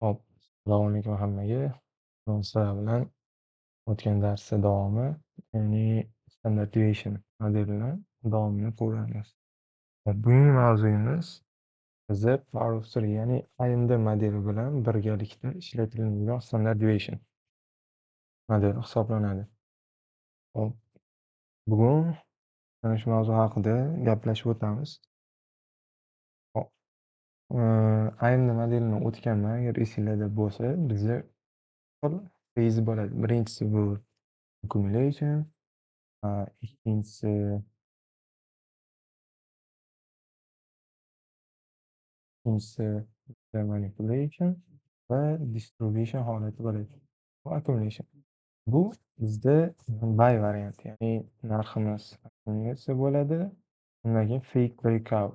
Hop, assalomu alaykum hammaga. Bugun sizlar bilan o'tgan darsda davomi, ya'ni Standard Deviation modelini davomini ko'ramiz. Hop, bugungi mavzuyimiz biza Power of Three, ya'ni AMD modeli bilan birgalikda ishlatiladigan Standard Deviation modeli hisoblanadi. Hop, bugun mana shu mavzu haqida gaplashib o'tamiz. Hop, AMD modelini o'tganman, agar esinglarda bo'lsa, bizda xil phase bo'ladi. Birinchisi bu accumulation, ikkinchisi manipulation va distribution holati bo'ladi. Bu accumulation. Bu bizda buy varianti, ya'ni narximiz akkumulyatsiya bo'ladi. Undan keyin fake breakout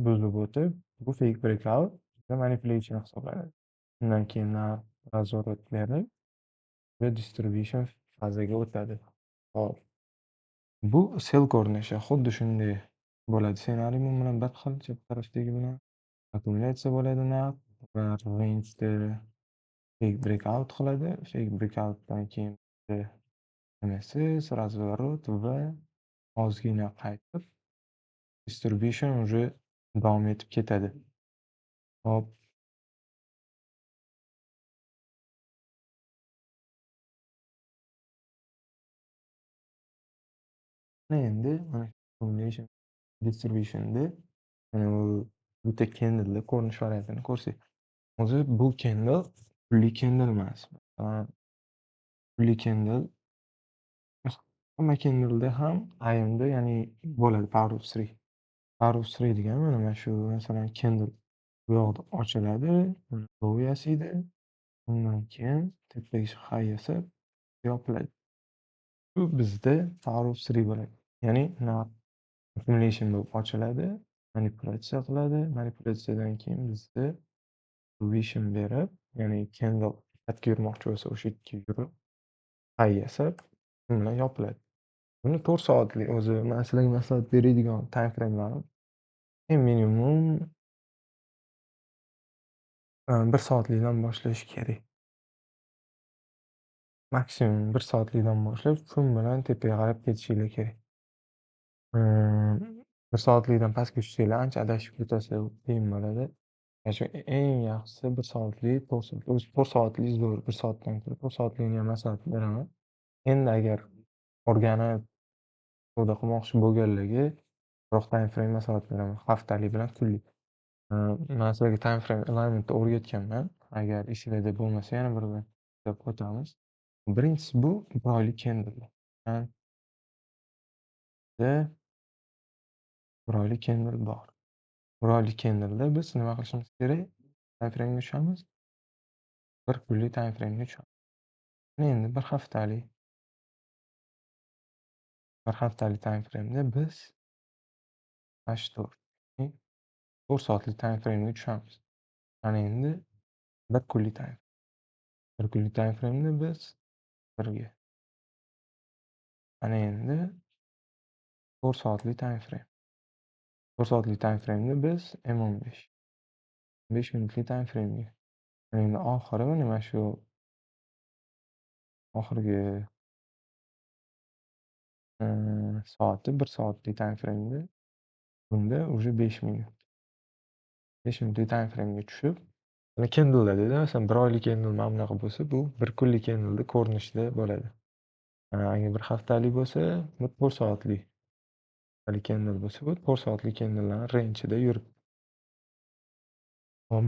buzib o'tib, bu fake breakout bizda manipulation hisoblanadi. Undan keyin narx razворот berib va distribution faziga o'tadi. Hop. Bu sell ko'rinishi xuddi shunday bo'ladi. Ssenariy bu bilan bir xil, chap tarafdagi bilan akkumulyatsiya bo'ladi narx va range'da fake breakout qiladi. Fake breakoutdan keyin MSS, razворот va ozgina qaytib distribution уже davom etib ketadi. Hop. Endi mana accumulation distributionda mana bu bitta candleda ko'rinish variantini ko'rsak. O'zi bu candle pulli candle emas. Masalan, pulli candle hamma candleda ham AMD, ya'ni bo'ladi Power of Three. Power of Three degani mana shu, masalan, candle bu yoqda ochiladi, low yasaydi, undan keyin tepaga high yasab yopiladi. Bu bizda Power of Three bo'ladi. Ya'ni narx accumulation bo'lib ochiladi, manipulyatsiya qiladi. Manipulyatsiyadan keyin bizda distribution berib, ya'ni candle qayerga yurmoqchi bo'lsa o'sha yerga yurib, high yasab, shu bilan yopiladi. Buni 4 soatlik o'zi men sizlarga maslahat beradigan time frame'larim eng minimum 1 soatlikdan boshlash kerak. Maksimum 1 soatlikdan boshlab, kun bilan tepaga qarab ketishinglar kerak. 1 soatlikdan pastga tushsanglar ancha adashib ketasizlar, qiyin bo'ladi. Shu eng yaxshisi 1 soatlik, 4 soat. O'zi 4 soatlik zo'r, 1 soatdan ko'ra 4 soatlikni ham maslahat beraman. Endi agar o'rganib savdo qilmoqchi bo'lganlarga biroq time frame maslahat beraman, haftalik bilan kunlik. Men sizlarga time frame alignmentni o'rgatganman. Agar esinglarda bo'lmasa yana bir deb o'tamiz. Birinchisi bu bir oylik candle. Bir oylik candle bor. Bir oylik candleda biz nima qilishimiz kerak? Time frame'ga tushamiz. Bir kunlik time frame'ga tushamiz. Endi bir haftalik. Bir haftalik time frame'da biz H4, 4 soatlik time frame'ga tushamiz. Mana endi bir kunlik time. Bir kunlik time frame'da biz birga. Mana endi 4 soatlik time frame. 4 soatlik time frame'da biz M15. 5 minutlik time frame'ga. Mana endi oxiri mana shu oxirgi soati 1 soatlik time frame'da bunda уже 5 minut. 5 minutlik time frame'ga tushib, mana candle'larda, masalan, bir oylik candle mana bunaqa bo'lsa, bu bir kunlik candleda ko'rinishda bo'ladi. Agar bir haftalik bo'lsa, bu 4 soatlik. Candle bo'lsa, bu 4 soatlik candlelarning range'ida yuribdi.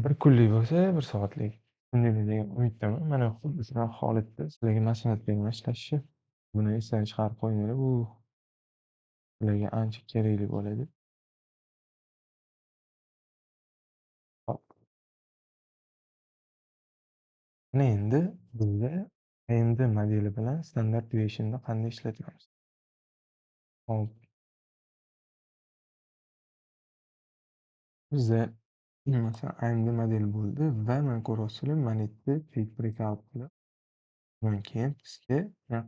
Bir kunlik bo'lsa, 1 soatlik. Shunday degan umiddaman. Mana xuddi shunaqa holatda sizlarga maslahat beraman ishlashni. Buni esdan chiqarib qo'yinglar, bu sizlarga ancha kerakli bo'ladi. Hop. Mana endi bizda AMD modeli bilan Standard Deviationni qanday ishlatamiz? Hop. Bizda masalan AMD modeli bo'ldi va mana ko'ryapsizlar, mana yerda fake breakout qilib, undan keyin bizga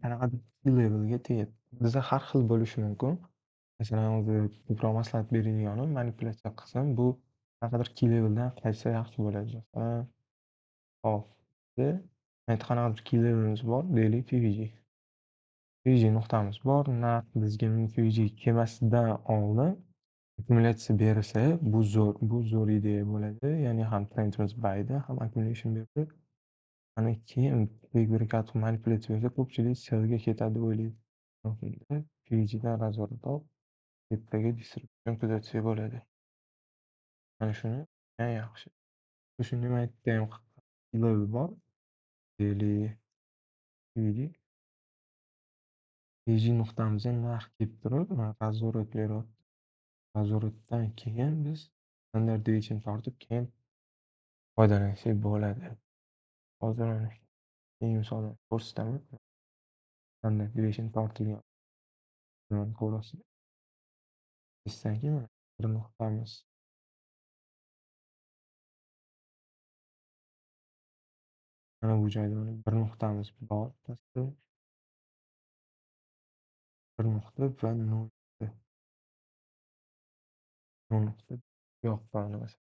qanaqadir key levelga tegadi. Bizda har xil bo'lishi mumkin. Masalan, o'zi ko'proq maslahat beradiganim manipulyatsiya qilsam, bu qanaqadir key leveldan qaytsa yaxshi bo'ladi. Masalan, Hop, qanaqadir key levelimiz bor, deylik FVG. FVG nuqtamiz bor, narx bizga FVG kelmasidan oldin akkumulyatsiya bersa, bu zo'r ideya bo'ladi. Ya'ni ham trendimiz buyda, ham accumulation berdi. Ana keyin fake breakout manipulyatsiya bersa, ko'pchilik sellga ketadi deb o'ylaydi. FVGdan razворот olib, tepaga distribution kuzatsak bo'ladi. Mana shuni eng yaxshi. Shuni yerda ham level bor. Deylik FVG. FVG nuqtamizga narx kelib turib, mana razворот beryapti. Razворотdan keyin biz standard deviation tortib, keyin foydalansak bo'ladi. Hozir mana keyingi misolni ko'rsataman. Standard deviation tortilgan. Buni ko'rasiz. Esdan keyin mana bir nuqtamiz. Mana bu joyda mana bir nuqtamiz bor pastda. Bir nuqta va nol nuqta. Nol nuqta yo'q masalan.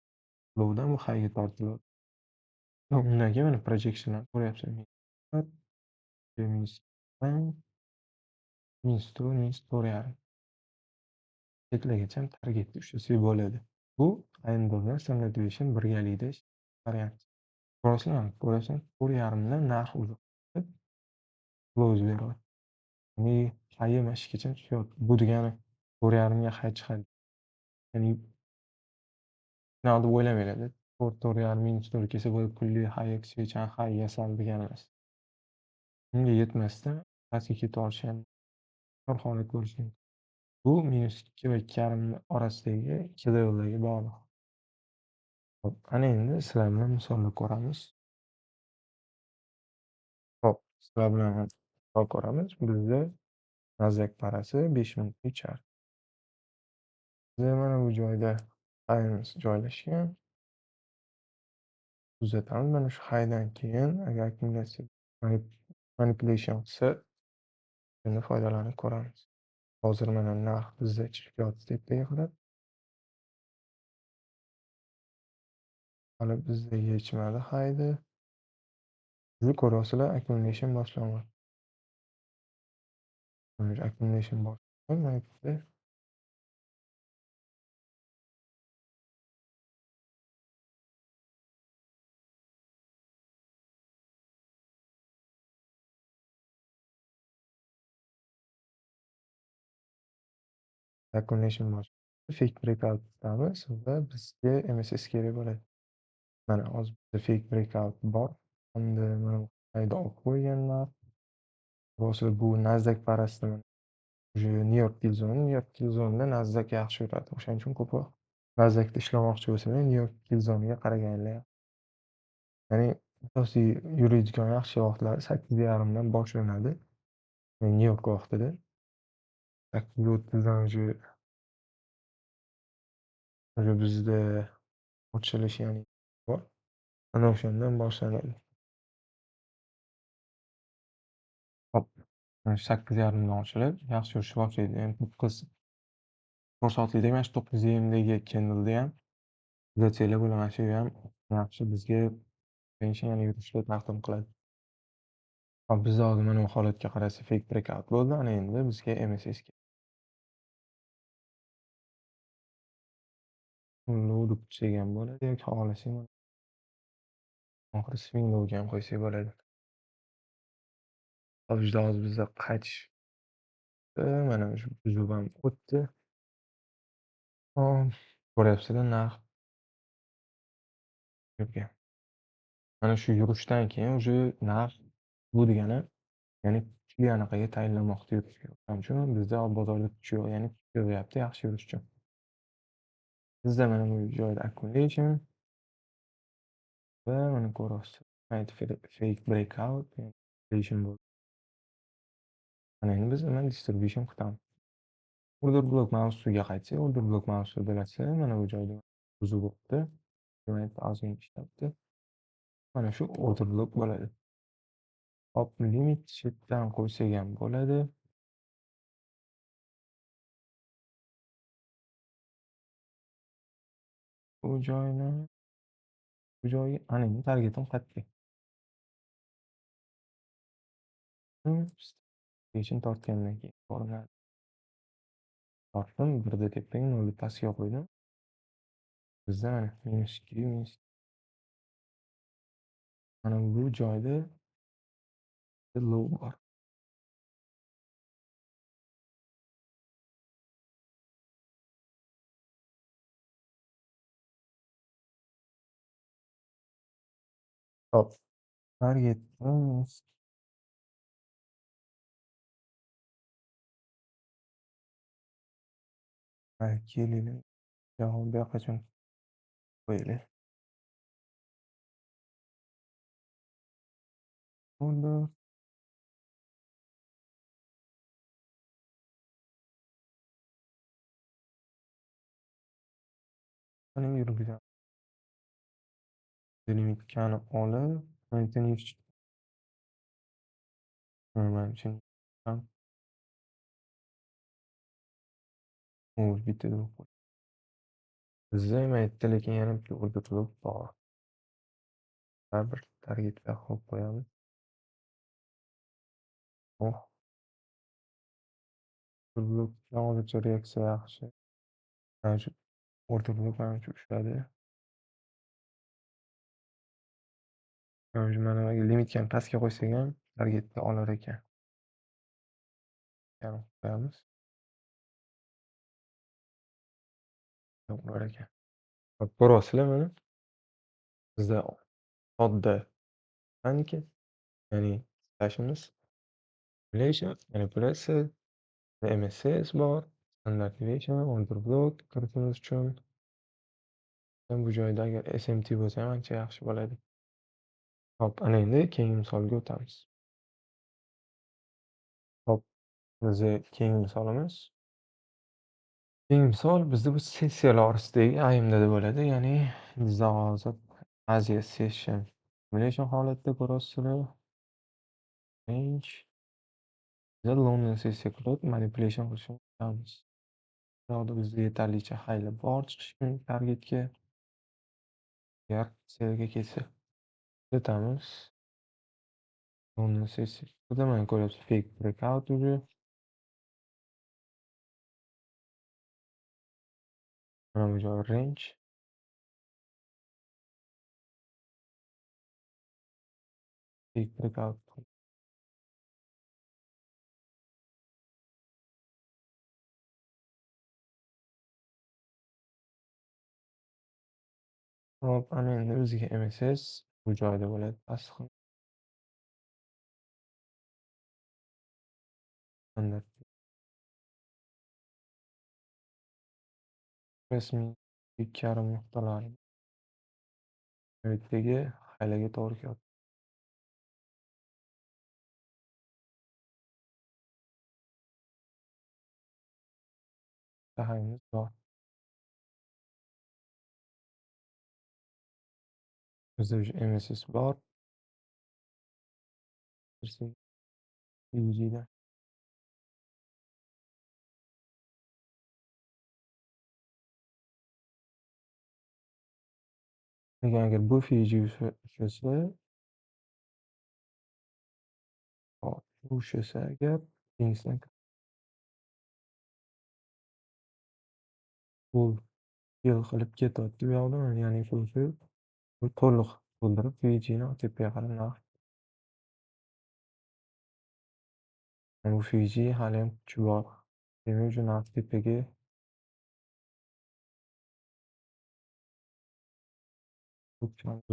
Lowdan bu highga tortiladi. Undan keyin mana projectionlar ko'ryapsiz. Minus minus to'rt, minus to'rt yarim. Chetlargacha targetni ushlasak bo'ladi. Bu ayni standard deviation birgalikda chiqaryapti. Ko'rasizlarmi? Ko'rasizlar, to'rt yarimdan narx o'zi close beryapti. Ya'ni high mana shu yergacha tushyapti. Bu degani to'rt yarimga high chiqadi. Ya'ni shunaqa deb o'ylamanglar. To'rt, to'rt yarim, minus to'rt kelsa bo'lib pulli high свечani high yasal degani emas. Unga yetmasdan pastga ketib olishi ham bir holat bo'lishi mumkin. Bu minus ikki va ikki yarim orasidagi ikki levellarga bog'liq. Xo'p, ana endi sizlar bilan misollar ko'ramiz. Xo'p, sizlar bilan misol ko'ramiz. Bizda Nasdaq parasi 5 minutlik chart. Bizda mana bu joyda highimiz joylashgan. Kuzatamiz. Mana shu highdan keyin agar akkumulyatsiya manipulation qilsa, shuni foydalanib ko'ramiz. Hozir mana narx bizda chiqib yotdi tepaga qarab. Hali bizda yechmadi highni. Siz ko'ryapsizlar, accumulation boshlanyapti. Accumulation boshlanyapti. Mana bu yerda accumulation boshlanyapti. Fake breakout tutamiz va bizga MSS kerak bo'ladi. Mana hozir bizda fake breakout bor. Endi mana bu highni olib qo'yganlar. Hozir bu Nasdaq parasida mana уже New York kill zone, New York kill zone'da Nasdaq yaxshi yuradi. O'shaning uchun ko'proq Nasdaqda ishlamoqchi bo'lsalar, New York kill zone'ga qaraganlar. Ya'ni asosiy yuradigan yaxshi vaqtlari sakkiz yarimdan boshlanadi. New York vaqtida. 8:30dan уже bizda ochilish ya'ni bor. Ana o'shandan boshlanadi. Hop, mana shu sakkiz yarimdan ochilib, yaxshi yurish boshlaydi. Ya'ni to'qqiz, to'rt soatlikdagi mana shu to'qqiz yarimdagi candleda ham kuzatsanglar bo'ladi. Mana shu ham yaxshi bizga ya'ni yurishni taqdim qiladi. Hop, bizda hozir mana bu holatga qarasa fake breakout bo'ldi. Ana endi bizga MSS kerak. Lowni kutsak ham bo'ladi yoki xohlasak mana oxiri swing lowga ham qo'ysak bo'ladi. Hop, juda hozir bizda qaytish mana shu buzib ham o'tdi. Hop, ko'ryapsizlar narx yurgan. Mana shu yurishdan keyin уже narx bu degani, ya'ni kuchli anaqaga tayinlanmoqda yurishga. O'shaning uchun bizda bozorda kuch yo'q, ya'ni kuch yig'yapti yaxshi yurish uchun. Bizda mana bu joyda accumulation va mana ko'ryapsiz, fake breakout, accumulation bo'ldi. Mana endi biz nima distribution kutamiz. Order block mavzusiga qaytsak, order block mavzusi bilasizlar, mana bu joyda buzib o'tdi. Demak, ozgina ishlabdi. Mana shu order block bo'ladi. Hop, limit chetdan qo'ysak ham bo'ladi. Bu joyni, bu joyga ana endi targetim qayerda? Peshin tortgandan keyin ko'rinadi. Tortdim, birda tepaga, nolni pastga qo'ydim. Bizda mana -2, -2. Mana bu joyda low bor. Hop. Targetimiz kelaylik. Bu yoqqacha qo'yaylik. Bunda mana yurgizamiz. Dinamikani olib, manimcha ham bitta deb qo'y. Bizda ham aytdi, lekin yana bitta order block bor. Baribir targetga qo'yib qo'yamiz. Oh. Order blockdan hozircha reaksiya yaxshi. Mana shu order block manimcha ushladi. Mana shu mana limitga pastga qo'ysak ham targetni olar ekan. Yana qo'yamiz. Ular ekan. Hop, ko'ryapsizlar mana. Bizda sodda mexanika, ya'ni ishlashimiz, manipulyatsiya, MSS bor, standard deviation, order block kiritimiz uchun. Bu joyda agar SMT bo'lsa ham ancha yaxshi bo'ladi. Hop, ana endi keyingi misolga o'tamiz. Hop, bizning keyingi misolimiz. Keyingi misol bizda bu sessiyalar orasidagi AMDda bo'ladi, ya'ni bizda hozir Asia session simulation holatda ko'ryapsizlar. Range. Bizda London sessiya qilib manipulation qilishni bilamiz. Bu yoqda bizda yetarlicha hayla bor chiqish uchun targetga. Agar sellga kelsa ketamiz. London sessiya. Burada mana ko'ryapsiz fake breakout уже. Mana bu joy range. Fake breakout. Hop, ana endi bizga MSS bu joyda bo'ladi. Pastki standart. Rasmiy 2,5 nuqtalar. Bu yerdagi haylaga to'g'ri keladi. Hayimiz bor. Bizda уже MSS bor. FVG'da. Lekin agar bu FVG ushlasa, hop, bu ushlasa agar keyingisidan full fill qilib ketyapti bu yoqda, ya'ni full fill bu to'liq to'ldirib FVG'ni tepaga qarab narx. Bu FVG hali ham kuchi bor. Demak, shu narx tepaga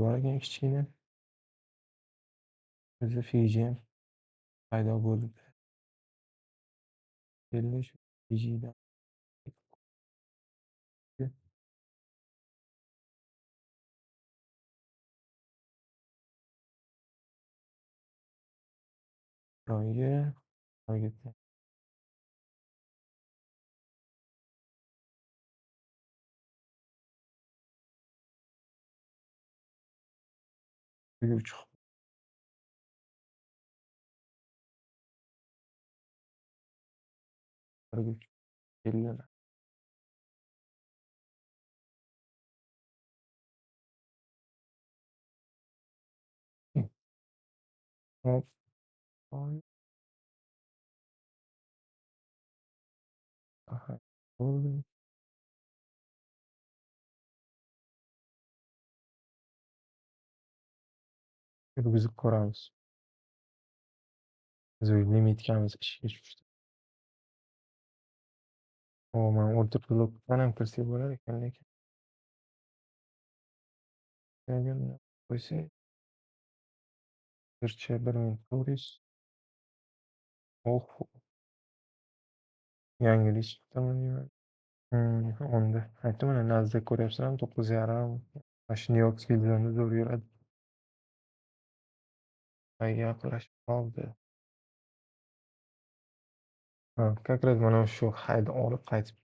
bor ekan kichkina. Bizda FVG ham paydo bo'ldi. Endi shu FVG'dan joyiga targetni uch keldi. Hop. Aha, bo'ldi. Yurgizib ko'ramiz. Biz limitkamiz ishga tushdi. O, mana order blockdan ham kirsak bo'lar ekan lekin. Qo'ysak, hozircha 1400. Oh, yangilik chiqdimi deyman. Onda aytdim mana Nasdaq ko'ryapsizlarmi? 9,5. Mana shu New York Citizen'da zo'r yuradi. Ayga yaqinlashib qoldi. Ha, как раз mana shu hayni olib qaytib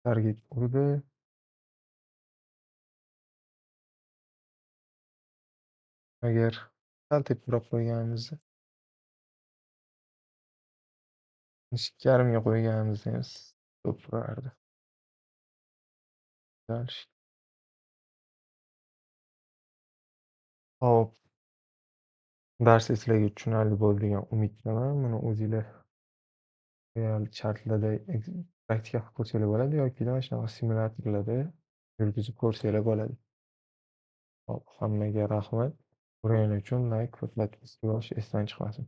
target urdi. Agar sal teparoq qo'yganimizda 2,5 ga qo'yganimizda ham stop urardi. Дальше. Hop. Dars sizlarga tushunarli bo'ldi degan umiddaman. Buni o'zinglar real chartlarda praktika qilib ko'rsanglar bo'ladi yoki mana shunaqa simulyatorlarda yurgizib ko'rsanglar bo'ladi. Hop, hammaga rahmat. Ko'rganingiz uchun like va podpiska bosish esdan chiqmasin.